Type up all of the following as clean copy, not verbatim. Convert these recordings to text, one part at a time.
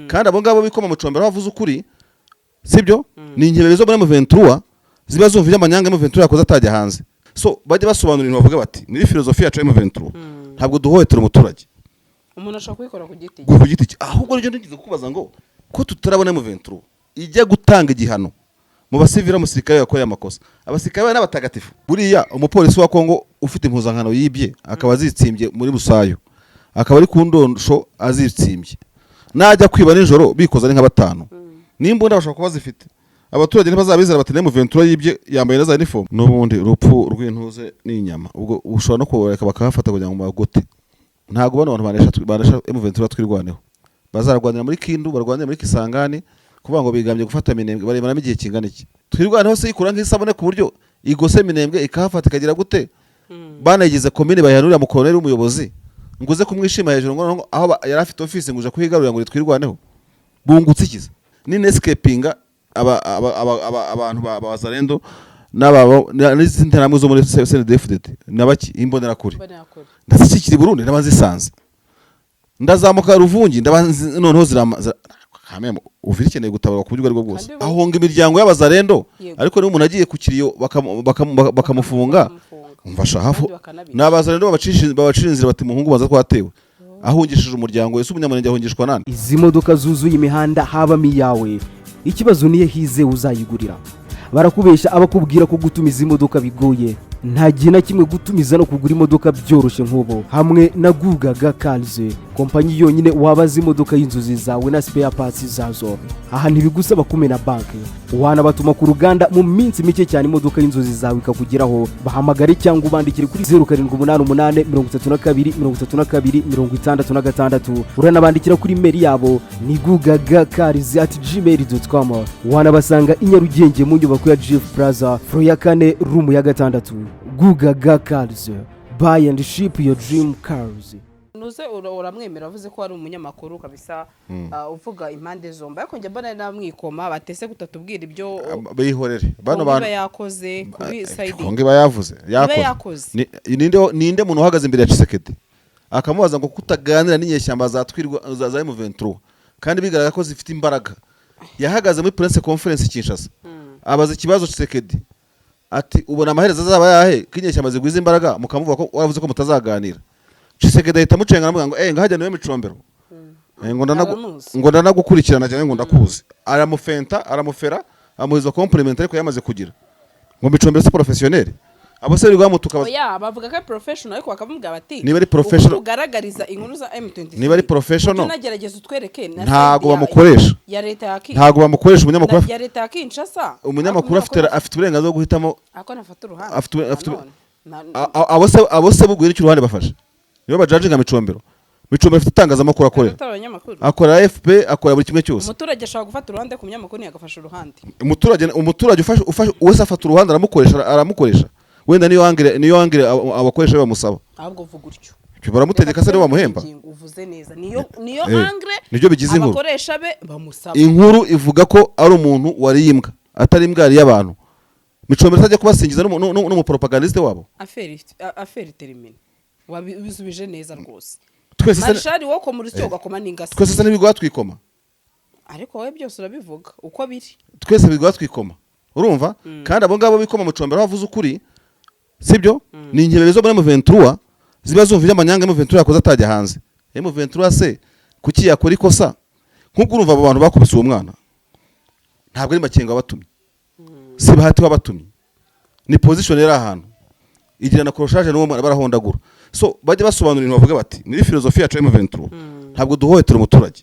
Kandi abo ngabo bikoma Mucombero bavuze ukuri, sibyo? Ni inkebebe zo muri M23 ziba zumva ibyo amanyanga M23 yakoze atajya hanze. So bajya basobanura ibintu, bavuga bati: "Muri filozofi yacu ya M23 ntabwo duhohotera umuturage." Umuntu ashobora kubikora ku giti cye. Ku giti cye. Ahubwo rero nigeze kukubaza ngo ko tutarabona M23 ijya gutanga igihano mu basivili, umusirikare yakoreye amakosa, abasirikare bari n'abatagatifu. Buriya umupolisi wa Kongo ufite impuzankano yibye, akaba azitsimbye muri Busayo, akaba ari ku ndosho azitsimbye, najya kwiba nijoro bikoza ari nka batanu n'imbunda bashobora kuba zifite, abaturage ntibazabizera bati: "M23 yibye yambaye na za uniform." N'ubundi urupfu rw'intuze n'inyama, ubwo ushobora no kubareka bakahafata kugira ngo bagote. Ntabwo bano bantu banesha M23. Twirwaneho bazarwanira muri Kindu, barwanira muri Kisangani, kuvuga ngo bigambye gufata Minembwe, baremaramo igihe kingana iki? Twirwaneho se yikura nk'isabune ku buryo igose Minembwe ikahafata ikagira gute? Banayigize komine, bayihanurira mu koloneli w'umuyobozi ngo uze kumwishima hejuru ngo aho yari afite office, ngo uje kuhigarurira ngo twirwaneho. Bungutse ikiza ni nescapinga abantu ba Wazalendo n'aba n'izindi nterahamwe zo muri CNDD-FDD nabaki imbonerakure. Imbonerakure. Ndazishyikira i Burundi, ndaba nzisanze, ndazamuka Ruvungi, ndaba noneho zirama kameme. Uvira ikeneye gutabarwa ku buryo ubwo aribwo bwose. Kandi ahunga imiryango y'abazarendo. Yego. Ariko niba umuntu agiye ku kiriyo bakamufunga, Bakamufunga. umva hafu Kandi bakanabica. Ni abazarendo babacira inzira bati: "Muhungu, baza twatewe." Ahungishije umuryango, ese umunyamurenge ahungishwa nande? Izi modoka zuzuye imihanda habamo iyawe? Ikibazo niyo hizewe uzayigurira. Barakubeshya abakubwira ko gutumiza imodoka bigoye. Nta gihe na kimwe gutumiza no kugura imodoka byoroshye nk'ubu hamwe na Gugaga Cars, kompanyi yonyine wabaza imodoka y'inzozi zawe na spare parts zazo. Aha ntibigusaba kumena banki, wanabatuma ku ruganda, mu minsi mike cyane imodoka y'inzozi zawe ikakugeraho. Bahamagare cyangwa ubandikire kuri 0788 32 32 66. Uranabandikira kuri email yabo ni gugagacars@gmail.com. Wanabasanga i Nyarugenge mu nyubako ya Jifu Plaza, floor ya kane, room ya gatandatu. Gugaga Cars, buy and ship your dream cars. Nuze uramwemera, avuze ko ari umunyamakuru kabisa, uvuga impande zombi, ariko njye mbona namwikoma batese kutatubwira ibyo Bihorere bano Kongo bantu. iba yakoze kuri side. Kongo iba yavuze, yakoze. Yakoze. Ninde muntu uhagaze imbere ya Tshisekedi akamubaza ngo kutaganira n'inyeshyamba za twirwa za M23 kandi bigaragara ko zifite imbaraga? Yahagaze muri press conference i Kinshasa, abaza ikibazo Tshisekedi ati: "Ubona amaherezo azaba yahe ko inyeshyamba zigwiza imbaraga, mukamuvuga ko waravuze ko mutazaganira?" Tshisekedi ahita amucenga, aramubwira ngo: "Ngahajya niwe Micombero." Ngo Aramuzi. Ngo ndanagukurikirana cyane, ngo ndakuzi. Aramufenta, aramufera, amuhiza compliment, ariko yamaze kugira ngo Micombero si professionnel, abo se biga mutuka. Oya, bavuga ko ari professional, ariko bakamubwira bati: Niba ari professional- "Uko tugaragariza inkuru za M23, Niba ari professional, ujye unagerageza utwereke na ntago side bamukoresha. ya leta ya Ntago bamukoresha umunyamakuru. Ya leta ya Kinshasa. Umunyamakuru afite uburenganzira bwo guhitamo. Ako nafata uruhande. Afite Nanone. Abo se buguye n'icyo uruhande bafashe nibo bajudginga Micombero? Micombero afite itangazamakuru akorera. Atari abanyamakuru. Akorera FP, akora buri kimwe cyose. Umuturage ashobora gufata uruhande ku munyamakuru, ntiyagafasha uruhande. Umuturage ufashe wese afata uruhande, aramukoresha wenda niyo angle abakoresha be bamusaba. Ahubwo vuga utyo. Ibyo baramutegeka se, nibo bamuhemba? Ingingo uvuze neza, niyo angle. Nibyo bigize inkuru. Abakoresha be bamusaba. Inkuru ivuga ko ari umuntu wariye imbwa, atari imbwa yariye abantu. Micombero atajya kubasingiza n'umupropagandiste wabo. Affaire terminée, wabisubije neza rwose. Twese se Marshal wo koma urusyo ugakoma n'ingasi. Twese se n'ibigwa twikoma? Ariko wowe byose urabivuga uko biri. Twese bigwa twikoma, urumva? Kandi abo ngabo bikoma Mucombero bavuze ukuri, sibyo? Ni inkebebe zo muri M23 ziba zumva ibyo amanyanga M23 yakoze atajya hanze. M23 se kuki yakora ikosa nk'ubwo? Urumva abo bantu bakubise uwo mwana ntabwo ari Makenga wabatumye, si Bahati wabatumye, ni position yari ahantu igira na accrochage n'uwo mwana barahondagura. So bajya basobanura ibintu, bavuga bati: "Muri filozofi yacu ya M23 ntabwo duhohotera umuturage."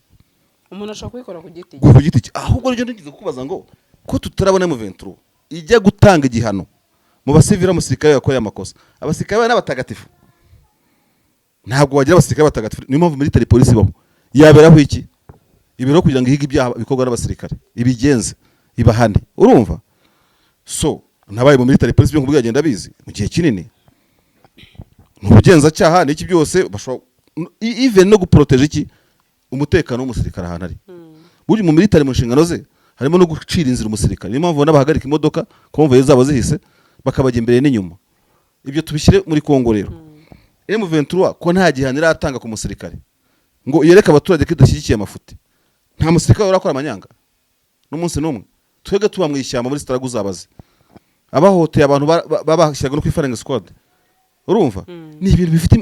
Umuntu ashobora kubikora ku giti cye. Ku giti cye. Ahubwo rero nigeze kukubaza ngo ko tutarabona M23 ijya gutanga igihano mu basivili, umusirikare yakoreye amakosa, abasirikare bari n'abatagatifu. Ntabwo wagira abasirikare batagatifu. Niyo mpamvu military police ibaho. Yaberaho iki? Ibiro kugira ngo ihige ibyaha bikorwa n'abasirikare, ibigenze, ibahane. Urumva? So nabaye mu military police, ibyo nkubwiye agenda abizi mu gihe kinini. Ni ubugenzacyaha n'iki byose, bashobora even no guprotéger iki, umutekano w'umusirikare ahantu ari. Burya mu military, mu nshingano ze harimo no gucira inzira umusirikare. Niyo mpamvu ubona bahagarika imodoka, convoy zabo zihise, bakabajya imbere n'inyuma. Ibyo tubishyire muri Kongo rero. M23 ko nta gihano iratanga ku musirikare ngo yereke abaturage ko idashyigikiye amafuti? Nta musirikare urakora amanyanga n'umunsi n'umwe. Twebwe tuba mu ishyamba muri struggle, uzabaze abahoteye abantu babashyiraga no kuri firing squad. Urumva, ni ibintu bifite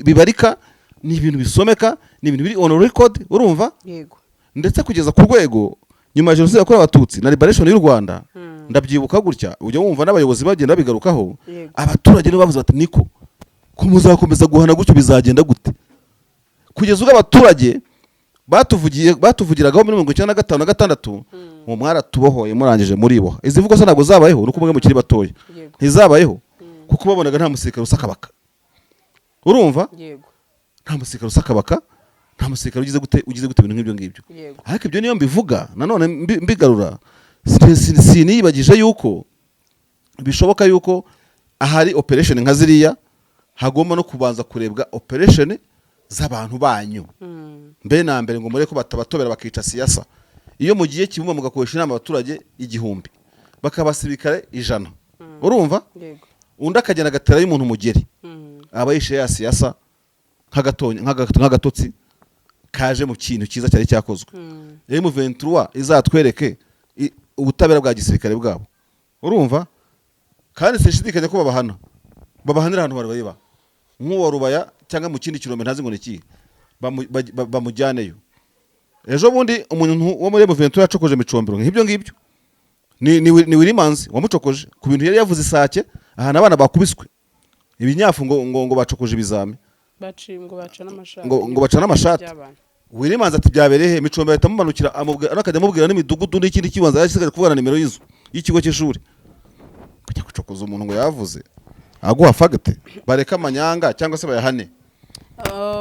bibarika, ni ibintu bisomeka, ni ibintu biri on record, urumva? Yego. Ndetse kugeza ku rwego nyuma ya Jenoside yakorewe Abatutsi na liberation y'u Rwanda, ndabyibuka gutya, ujya wumva n'abayobozi bagenda babigarukaho. Abaturage nibo bavuze bati: "Niko ko muzakomeza guhana gutyo, bizagenda gute?" Kugeza ubwo abaturage batuvugiye, batuvugiragaho muri 95 na 6, ngo: "Mwaratubohoye, murangije muriboha." Izi mvugo se ntabwo zabayeho? Nuko mwe mukiri batoya. Ntizabayeho? Kuko babonaga nta musirikare usakabaka, urumva? Yego. Nta musirikare usakabaka, nta musirikare ugize gute, ugize gute, ibintu nk'ibyo ngibyo. Ariko ibyo niyo mbivuga nanone mbigarura, siniyibagije yuko bishoboka yuko ahari operation nka ziriya hagomba no kubanza kurebwa operation z'abantu banyu mbere na mbere, ngo mureke ko batabatobera bakica siyasa. Iyo mugiye Kibumba mugakoresha inama abaturage 1000, bakaba abasirikare 100, urumva? Yego. Undi akagenda agaterayo umuntu umugeri, aba yishe ya siyasa nk'agatotsi kaje mu kintu cyiza cyari cyakozwe. M23 izatwereke ubutabera bwa gisirikare bwabo, urumva? Kandi sinshidikanya ko babahana, babahanira ahantu bareba nk'uwa Rubaya cyangwa mu kindi kirombe ntazi ngo ni ikihe, bamujyaneyo. Ejo bundi umuntu wo muri M23 yacokoje Micombero nk'ibyo ngibyo, ni Wirimanzi wamucokoje ku bintu yari yavuze isake ahantu abana bakubiswe ibinyafu, ngo bacokoje ibizami. Baciye ngo baca n'amashati. Ngo baca n'amashati. By'abantu. Wirimanzi ati: "Byabereye he?" Micombero ahita amumanukira, amubwira, akajya amubwira n'imidugudu n'ikindi kibanza yasigaje kuvugana, nimero y'inzu y'ikigo cy'ishuri. Kujya gucokoza umuntu ngo yavuze aguha fact, bareke amanyanga cyangwa se bayahane.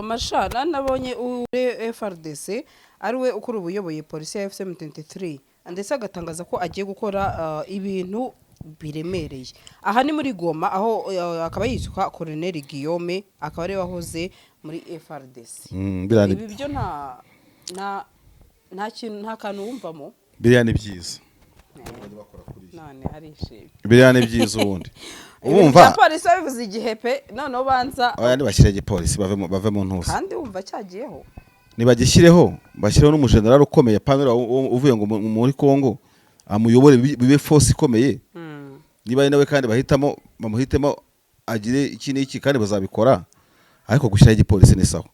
Mashara, nabonye uri FARDC ari we ukuri ubuyoboye polisi ya AFC M23, ndetse agatangaza ko agiye gukora ibintu biremereye. Aha ni muri Goma, aho akaba yitwa Colonel Guillaume, akaba ariwe wahoze muri FARDC. Biriya ni Ibi byo nta kintu, nta kantu wumvamo? Biriya ni byiza. None arishimye. Biriya ni byiza ubundi. Ibintu Ubumva bya polisi babivuze igihe pe, noneho banza Aya ntibashyire igipolisi, bave mu ntuza. Kandi wumva cyagiyeho. Nibagishyireho, bashyireho n'umujenerali ukomeye panera uvuye ngo muri Congo amuyobore, bibe force ikomeye. Niba ari nawe kandi bahitamo, bamuhitemo agire iki n'iki, kandi bazabikora. Ariko gushyiraho igipolisi ni sawa.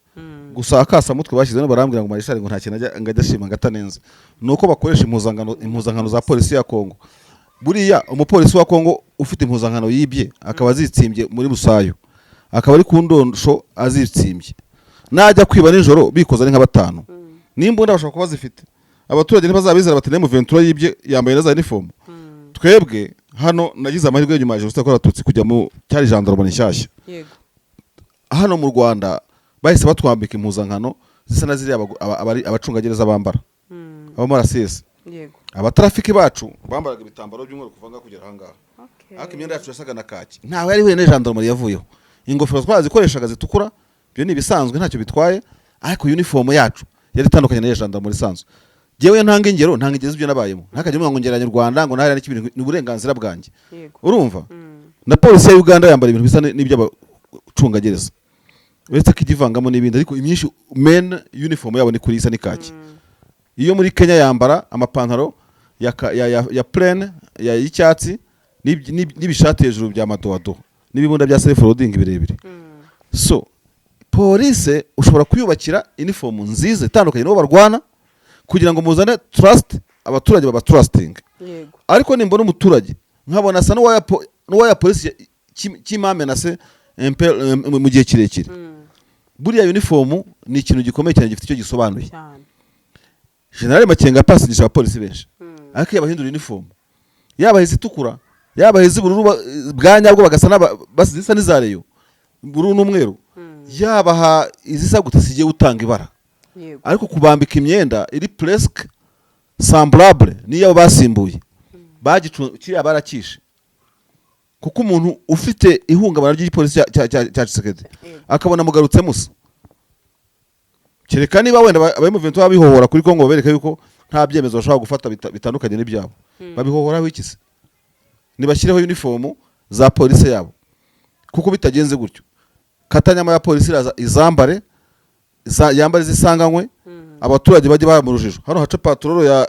Gusa akasamutwe bashyizeho, barambwira ngo Marishali ngo nta kintu ajya ngo ajya ashima ngo atanenze, ni uko bakoresha impuzankano za polisi ya Kongo. Buriya umupolisi wa Kongo ufite impuzankano yibye, akaba azitsimbye muri Busayo, akaba ari ku ndosho azitsimbye, najya kwiba nijoro bikoza ari nka batanu n'imbunda bashobora kuba bazifite, abaturage ntibazabizera bati: "M23 yibye yambaye na za uniform." Twebwe hano nagize amahirwe nyuma ya Jenoside yakorewe Abatutsi kujya mu cyari gendarmerie nshyashya. Hano mu Rwanda bahise batwambika impuzankano zisa na ziriya abacungagereza bambara, abo muri RCS. Abatrafiki bacu bambaraga ibitambaro by'umweru kuva ngaha kugera ahangaha, ariko imyenda yacu yasaga na kaki, ntaho yari ihuye na gendarmerie yavuyeho. Ingofero twarazikoreshaga zitukura, ibyo ni ibisanzwe, ntacyo bitwaye, ariko uniform yacu yari itandukanye n'iya gendarmerie isanzwe. Jyewe ntanga ingero z'ibyo nabayemo, ntakajya muvuga ngo ngereranya u Rwanda ngo ntahariya n'ikibintu, ni uburenganzira bwanjye. Urumva, na polisi ya Uganda yambara ibintu bisa n'iby'abacungagereza, uretse ko ijya ivangamo n'ibindi, ariko imyinshi main uniform yabo ni kuri isa n'ikaki. Iyo muri Kenya yambara amapantaro ya plain ya y'icyatsi n'ibishati hejuru bya madoado n'ibibunda bya self loading birebire. So polise ushobora kuyubakira uniform nziza itandukanye n'uwo barwana, kugira ngo muzane trust, abaturage baba trusting. Ariko nimbona umuturage nkabona asa n'uwaya polisi kimamenase mu gihe kirekire, buriya uniform ni ikintu gikomeye cyane, gifite icyo gisobanuye. General Makenga yapasigisha abapolisi benshi, ariko iyo abahindura uniform, yaba izitukura, yaba iz'ubururu bwa nyabwo, bagasa zisa n'iza Rayon, ubururu n'umweru, yabaha izisa gute, sigiye utanga ibara. Ariko kubambika imyenda iri presque semblable niyo basimbuye kiriya barakishe, kuko umuntu ufite ihungabana ry'igipolisi cya Tshisekedi akabona mugarutse musa, kereka niba wenda aba M23 babihohora kuri Kongo, babereka yuko nta byemezo bashobora gufata bitandukanye n'ibyabo. Babihohoraho iki se? Nibashyireho uniform za polisi yabo, kuko bitagenze gutyo katanyama ya polisi iraza izambare yambare zisanganywe. Abaturage bajye baba mu rujijo. Hano haca patrol ya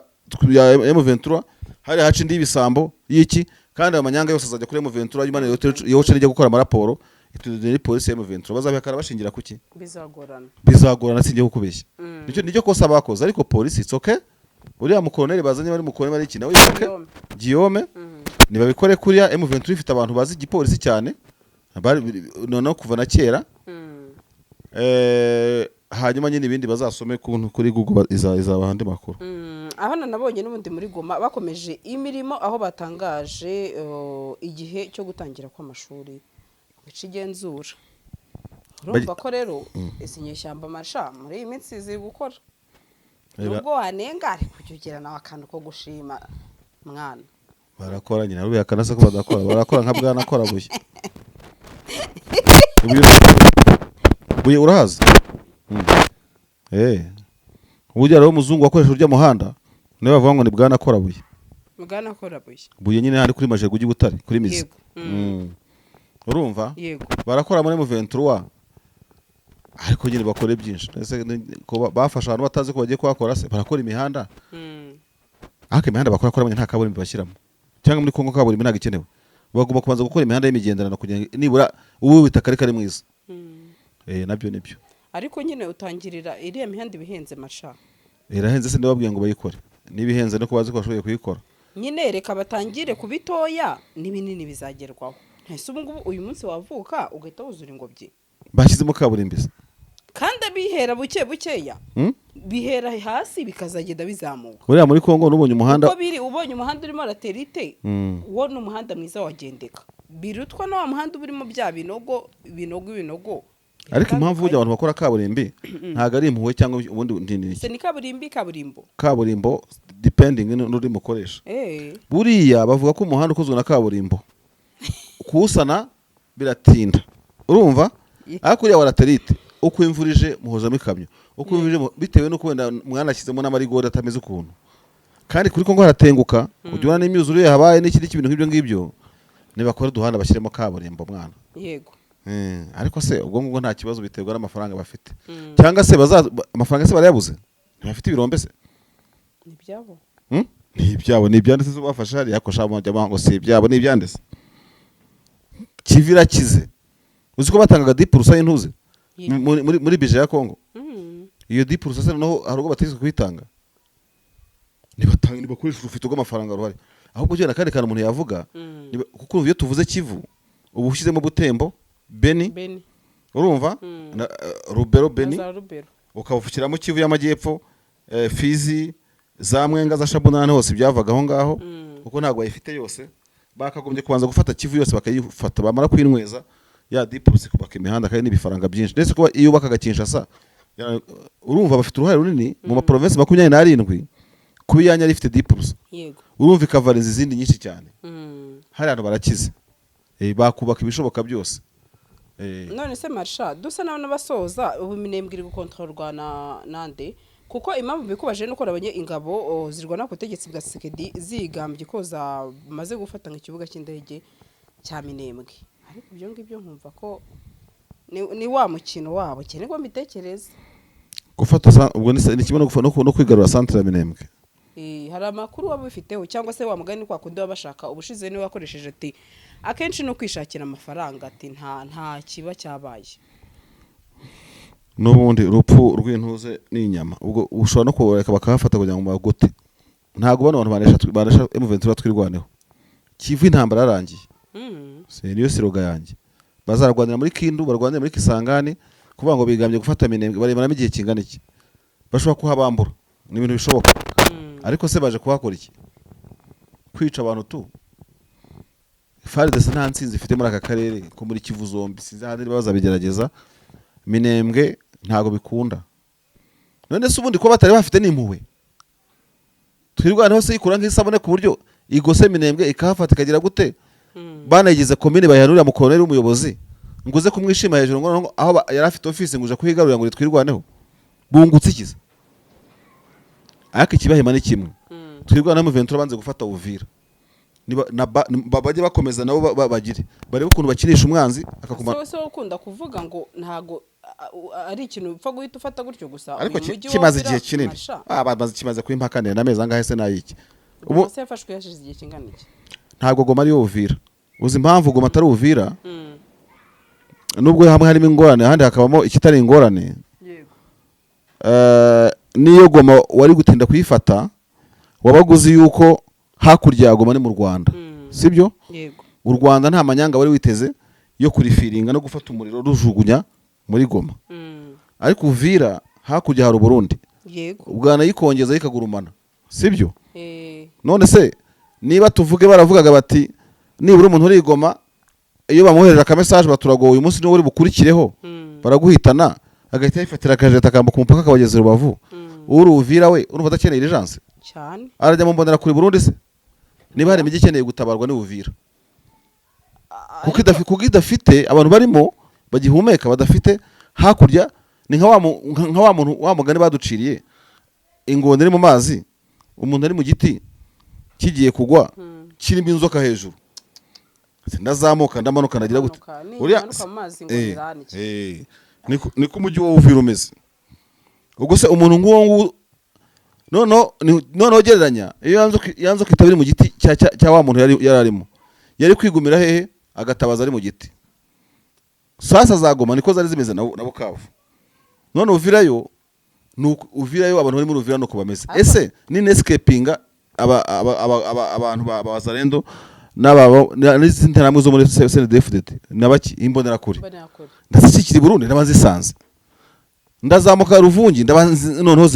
M23, hari haca indi y'ibisambo y'iki, kandi ayo manyanga yose azajya kuri M23. Yumane yoce ijya gukora amaraporo itudeni polisi ya M23 bazabihakana bashingira kuki? Bizagorana. Bizagorana, singiye kukubeshya. Nicyo kosa bakoze, ariko polisi, it's okay. Uriya mukoloneli bazanye, bari mukoloneli bari iki nawe, it's okay. Guillaume. Guillaume, nibabikore kuriya. M23 ifite abantu bazi igipolisi cyane, bari noneho kuva na kera. Hanyuma nyine ibindi bazasome kuri Google, izabaha andi makuru. Hano nabonye n'ubundi muri Goma bakomeje imirimo, aho batangaje igihe cyo gutangira kw'amashuri mu bice igenzura. Urumva ko rero izi nyeshyamba masha muri iyi minsi ziri gukora, nubwo wanenga, ariko ujya ugira nawe akantu ko gushima mwana. Barakora nyine, rubihakana se ko badakora? Barakora nka bwana akora buye. Buye urahazi? Burya rero umuzungu wakoresha urya muhanda niwe bavuga ngo ni bwana akora buye. Mugana akora buye. Buye nyine handi kuri Majerwa ujya i Butare kuri Mizi. Yego. Urumva? Yego. Barakora muri M23, ariko nyine bakore byinshi. Ese ko bafashe ahantu batazi ko bagiye kuhakora se? Barakora imihanda, ariko imihanda bakora kora nta kaburimbo bashyiramo, cyangwa muri Kongo kaburimbo ntabwo ikenewe. Bagomba kubanza gukora imihanda y'imigenderano kugira ngo nibura ubu w'itaka ariko ari mwiza. Nabyo nibyo. Ariko nyine utangirira iriya mihanda iba ihenze masha. Irahenze se? Ndababwiye ngo bayikore niba ihenze no kubazi ko bashoboye kuyikora. Nyine reka batangire ku bitoya, n'ibinini bizagerwaho. Ntese ubu ngubu uyu munsi wavuka ugahita wuzura ingobyi? Bashyizemo kaburimbo se? Kandi bihera buke bukeya. Bihera hasi bikazagenda bizamuka. Buriya muri Kongo nubonye umuhanda Uko biri, ubonye umuhanda urimo latérite, uwo ni umuhanda mwiza wagendeka, birutwa na wa muhanda uba urimo bya binogo binogo ibinogo. Ariko impamvu burya abantu bakora kaburimbi ntabwo ari impuhwe cyangwa ubundi ni Se ni kaburimbi, kaburimbo? Kaburimbo, depending n'ururimi ukoresha. Buriya bavuga ko umuhanda ukozwe na kaburimbo kuwusana biratinda, urumva? Ariko uriya wa latérite, uko imvura ije muhozamo ikamyo, uko imvura ije bitewe n'uko wenda mwanashyizemo n'amarigori atameze ukuntu, kandi kuri Kongo haratenguka, ujya ubona n'imyuzure yahabaye n'ikindi kintu nk'ibyo ngibyo. Nibakora uduhanda bashyiremo kaburimbo mwana. Ariko se ubwo ngubwo nta kibazo, biterwa n'amafaranga bafite. Cyangwa se amafaranga se barayabuze? Ntibafite ibirombe se? Ni ibyabo. Hmm? Ni ibyabo, ni ibyanditse se bafashe hariya ko shamo ngo si ibyabo, ni ibyanditse. Kivu irakize. Uzi ko batangaga 10% y'intuze muri budget ya Kongo? Iyo 10% se noneho hari ubwo bategetswe kuyitanga? Nibatanga, nibakoresha urufito rw'amafaranga ruhari. Ahubwo ugenda akandi kantu umuntu yavuga, kuko urumva iyo tuvuze Kivu ubu ushyizemo Butembo, Beni, Beni. urumva, na Rubero, Beni, Na za Rubero. Ukawushyiramo Kivu y'Amajyepfo, Fizi, za Mwenga, za Shabunani, hose byavaga aho ngaho. Kuko ntabwo bayifite yose. Bakagombye kubanza gufata Kivu yose, bakayifata, bamara kuyinyweza ya 10% kubaka imihanda, kandi n'ibifaranga byinshi. Ndetse kuba iyo ubakaga Kinshasa, urumva bafite uruhare runini mu maprovinsi 27, kuba iyanya ifite 10%, urumva ikavariza izindi nyinshi cyane. Hari ahantu barakize. Bakubaka ibishoboka byose. None se marsha, dusa naho n'abasoza, ubu Minembwe iri gukontororwa na nande? Kuko impamvu mbikubaje nuko nabonye ingabo zirwana ku butegetsi bwa Tshisekedi zigambye ko zamaze gufata ikibuga cy'indege cya Minembwe, ariko ibyo ngibyo nkumva ko ni wa mukino wabo cyane ngo mbitekereze. Gufata ubwo ni kimwe no kwigarura centre ya Minembwe. Hari amakuru waba ubifiteho, cyangwa se wa mugani kwa kundi baba bashaka? Ubushize niwe wakoresheje ati akenshi no kwishakira amafaranga, ati nta kiba cyabaye. N'ubundi urupfu rw'intuze ni inyama. Ubwo ushobora no kubareka bakahafata kugira ngo bagote. Ntabwo bano bantu banesha M23. Twirwaneho, Kivu intambara yarangiye. Si niyo slogan yanjye. Bazarwanira muri Kindu, barwanira muri Kisangani. Kuvuga ngo bigambye gufata Minembwe, baremaramo igihe kingana iki? Bashobora kuhabambura, ni ibintu bishoboka. Ariko se baje kuhakora iki? Kwica abantu tu. FARDC nta nsinzi ifite muri aka karere ko muri Kivu zombi. Sinzi ahandi niba bazabigerageza. Minembwe ntabwo bikunda. None se ubundi kuba batari bafite n'impuhwe, Twirwaneho se yikura nk'isabune ku buryo igose Minembwe ikahafata ikagira gute? Banayigize komine, bayihanurira mu koloneli w'umuyobozi, ngo uze kumwishima hejuru ngo noneho aho yari afite ofisi ngo uje kuhigarurira ngo Twirwaneho. Bungutse ikize? Ariko ikibahema ni kimwe. Twirwaneho M23 banze gufata Uvira. Niba bajye bakomeza nabo bagire barebe ukuntu bakinisha umwanzi akakuma. Se ukunda kuvuga ngo ntago ari ikintu upfa guhita ufata gutyo gusa. Ariko Uyu mujyi wa kimaze Uvira, igihe kinini. Masha, Kimaze kuba impaka ndende amezi angahe se n'ayiki ubu? Se yafashwe yashize igihe kingana iki? Ntabwo Goma ariyo Uvira. Uzi impamvu Goma atari Uvira? Nubwo hamwe harimo ingorane, ahandi hakabamo ikitari ingorane. Niyo Goma wari gutinda kuyifata, wabaga uzi yuko hakurya ya Goma ni mu Rwanda, sibyo? Yego. U Rwanda nta manyanga wari witeze yo kurifiringa no gufata umuriro rujugunya muri Goma. Ariko Uvira hakurya hari Uburundi. Bwanayikongeza ikagurumana, sibyo? None se niba tuvuge baravugaga bati nibura umuntu uri i Goma, iyo bamwohereje akamesaje baturagowe, uyu munsi niwo uri bukurikireho, baraguhitana, agahita yifatira akajeta akambuka umupaka akabageza i Rubavu. Uri Uvira we urumva adakeneye urgence? Cyane. Arajya mu mbonera kuri Burundi se? Niba hari imijyi ikeneye gutabarwa ni Uvira, kuko idafite abantu barimo bagihumeka, badafite hakurya. Ni nka wa muntu wa mugani baduciriye, ingona iri mu mazi, umuntu ari mu giti kigiye kugwa, kirimo inzoka hejuru. Ati, ndazamuka, ndamanuka, ndagira gute? Manuka, ni imanuka mu mazi ngo iranike. Niko umujyi wa Uvira umeze. Ubwo se umuntu nk'uwo nguwo, noneho gereranya iyo ya nzoka itaba iri mu giti cya wa muntu yari arimo, yari kwigumira hehe agatabaza ari mu giti? Sasa za Goma niko zari zimeze na Bukavu. None Uvirayo Uvirayo, abantu bari muri Uvira nuko bameze. Ese ni nescapinga abantu ba Wazalendo n'izindi nterahamwe zo muri CNDD-FDD nabaki imbonerakure? Imbonerakure. Ndazishyikira i Burundi, ndaba nzisanze, ndazamuka Ruvungi, ndaba noneho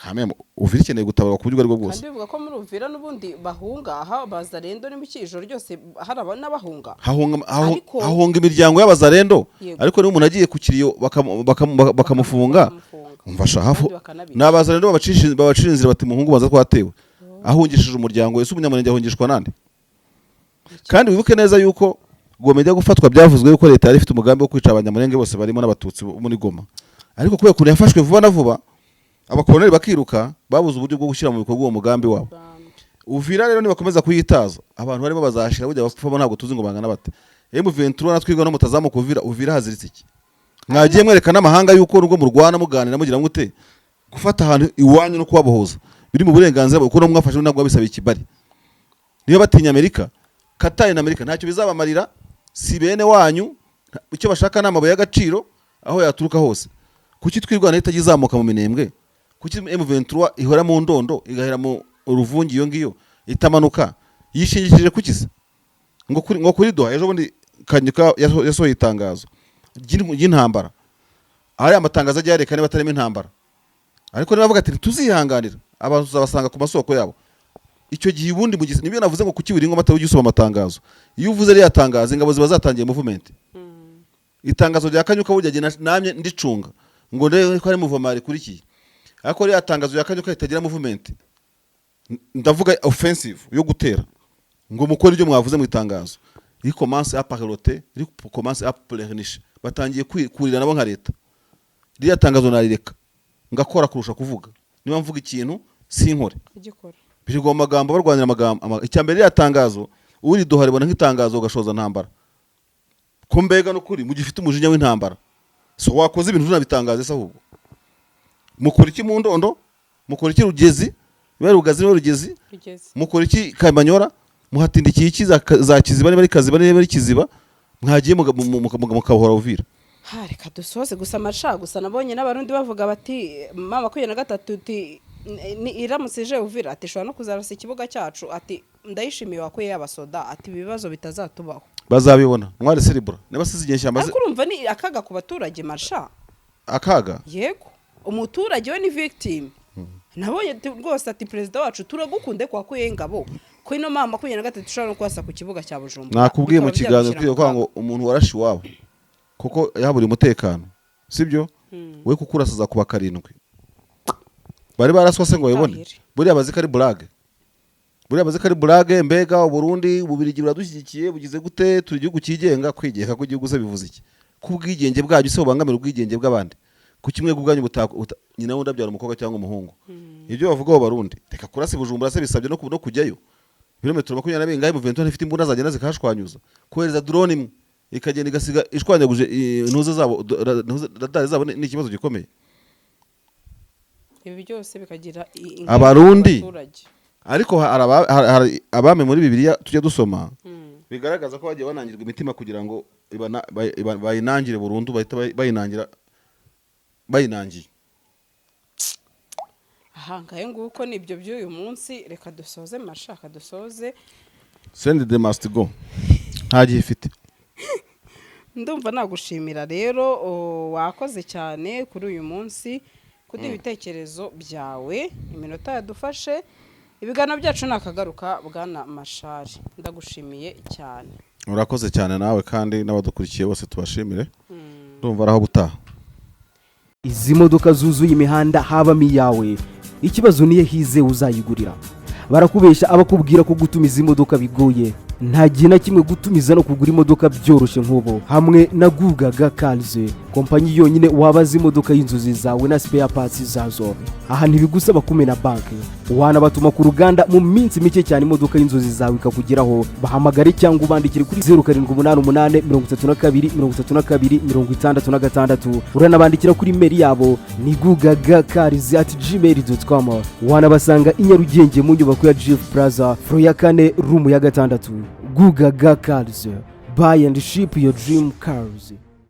kameme Uvira ikeneye gutabarwa ku buryo ubwo aribwo bwose. Kandi bivuga ko muri Uvira n'ubundi bahunga, aha Bazarendo n'ibiki, ijoro ryose hari n'abahunga. Hahunga imiryango y'Abazarendo. Yego. Ariko niba umuntu agiye ku kiriyo bakamufunga, Bakamufunga. umva hafu Abandi bakanabica. Ni Abazarendo babacira inzira bati muhungu baza twatewe, ahungishije umuryango. Ese Umunyamurenge ahungishwa nande? Kandi wibuke neza yuko Goma ijya gufatwa byavuzwe yuko leta yari ifite umugambi wo kwica Abanyamurenge bose barimo n'Abatutsi bo muri Goma, ariko kubera ukuntu yafashwe vuba na vuba, abakoloneli bakiruka, babuze uburyo bwo gushyira mu bikorwa uwo mugambi wabo. Uvira rero nibakomeza kuyitaza, abantu barimo bazashira. Burya bapfamo ntabwo tuzi ngo bangana bate. M23 natwirwa no mutazamuka Uvira. Uvira haziritse iki? Mwagiye mwereka n'amahanga yuko nubwo murwana muganira mugira mute, gufata ahantu iwanyu no kubabohoza biri mu burenganzira bwawe, kuko no mwafashe ntabwo babisaba ikibari. Niba batinya Amerika, Katari na Amerika ntacyo bizabamarira, si bene wanyu. Icyo bashaka ni amabuye y'agaciro aho yaturuka hose. Kuki Twirwana itajya izamuka mu Minembwe? Kuki M23 ihora mu Ndondo, igahera mu Ruvungi, iyo ngiyo itamanuka? Yishingikirije kuki se? Ngo kuri Doha ejo bundi Kanyuka yasohoye itangazo ry'intambara. Ahari amatangazo ajya yerekana niba atarimo intambara, ariko niba bavuga ati ntituzihanganira abantu, tuzabasanga ku masoko yabo. Icyo gihe ubundi mu gihe nibyo navuze ngo kuki buri ngoma atari ujya usoma amatangazo? Iyo uvuze ririya tangazo, ingabo ziba zatangiye movement. Itangazo rya Kanyuka burya jye namye ndicunga ngo ndebe ko ari mouvement rikurikiye, ariko ririya tangazo rya Kanyuka ritagira movement, ndavuga offensive yo gutera ngo mukore ibyo mwavuze mu itangazo, il commence à parloter, il commence à pleurnicher, batangiye kurira nabo nka leta. Ririya tangazo narireka ngakora kurusha kuvuga. Niba mvuga ikintu sinkore, Kugikora. birirwa mu magambo barwanira amagambo. Icya mbere, ririya tangazo uriduha ribona nk'itangazo ugashoza ntambara, ko mbega n'ukuri mugifite umujinya w'intambara. So wakoze ibintu tunabitangaze se? Ahubwo mukora iki mu Ndondo? Mukora iki Rugezi? Niba ari Rugazi, niba ari Rugezi? Rugeze. Mukora iki Kamanyora? Muhatindikiye iki za Kiziba? Niba ari Kaziba, niba ari Kiziba, mwagiye mukahora Uvira. Ha, reka dusoze gusa amasha. Gusa nabonye n'Abarundi bavuga bati mama 23 uti iramutse ije Uvira, ati ishobora no kuzarasa ikibuga cyacu, ati ndayishimiye wakuye y'abasoda, ati ibi bibazo bitazatubaho. Bazabibona ntwari siribura niba size inyeshyamba Ariko urumva ni akaga ku baturage, marsha. Akaga. Yego, umuturage we ni victim. Nabonye rwose ati perezida wacu turagukunde ko wakuyeho ingabo, ko ino mama 23 ishobora no kuhasa ku kibuga cya Bujumbura. Nakubwiye mu Bikaba kiganiro byagushyira twiye mu kwa kaga. ngo umuntu warashe iwabo kuko yahaburiye umutekano, sibyo? We kuko urasaza kuba karindwi bari baraswa se ngo babibone? Tahire. Buriya bazi ko ari burage, buriya bazi ko ari burage. Mbega Uburundi, Ububirigi buradushyigikiye, bugize gute, turi igihugu cyigenga. Kwigenga kw'igihugu se bivuze iki? Ko ubwigenge bwabyo se bubangamira ubwigenge bw'abandi? Kuki mwe ubwanyu nyina wundi abyara umukobwa cyangwa umuhungu? Ibyo bavuga abo Barundi, reka kurasa i Bujumbura se bisabye no kujyayo ibirometero makumyabiri na bingahe? Muventura ntifite imbunda zagenda zikahashwanyuza? Kohereza drone imwe. Ikagenda igasiga ishwanyaguje intuze zabo, radari zabo, ni ikibazo gikomeye. Ibi byose bikagira ingaruka Abarundi. ku baturage. Ariko hari abami muri Bibiliya tujya dusoma bigaragaza ko bagiye banangirwa imitima kugira ngo bayinangire burundu, bahita bayinangira bayinangiye. Aha ngahe nguko nibyo by'uyu munsi. Reka dusoze, mashaka dusoze. Send the must go, nta gihe ifite. Ndumva nagushimira rero, wakoze cyane kuri uyu munsi kuduha ibitekerezo byawe. Iminota yadufashe, ibiganiro byacu nakagaruka. Bwana Mashari, ndagushimiye cyane. Urakoze cyane nawe, kandi n'abadukurikiye bose tubashimire. Ndumva ari aho gutaha. Izi modoka zuzuye imihanda habamo iyawe? Ikibazo niyo hize uzayigurira. Barakubesha abakubwira ko gutumiza imodoka bigoye. Nta gihe na kimwe gutumiza no kugura imodoka byoroshye nk'ubu hamwe na Gugaga Cars, kompanyi yonyine wabaza imodoka y'inzozi zawe na spare parts zazo. Aha ntibigusaba kumena banki, wanabatuma ku ruganda, mu minsi mike cyane imodoka y'inzozi zawe ikakugeraho. Bahamagare cyangwa ubandikire kuri 0788 32 32 66. Uranabandikira kuri email yabo ni gugagacars@gmail.com. Wanabasanga i Nyarugenge mu nyubako ya GF Plaza, floor ya kane, room ya gatandatu. Gugaga Cars, buy and ship your dream cars.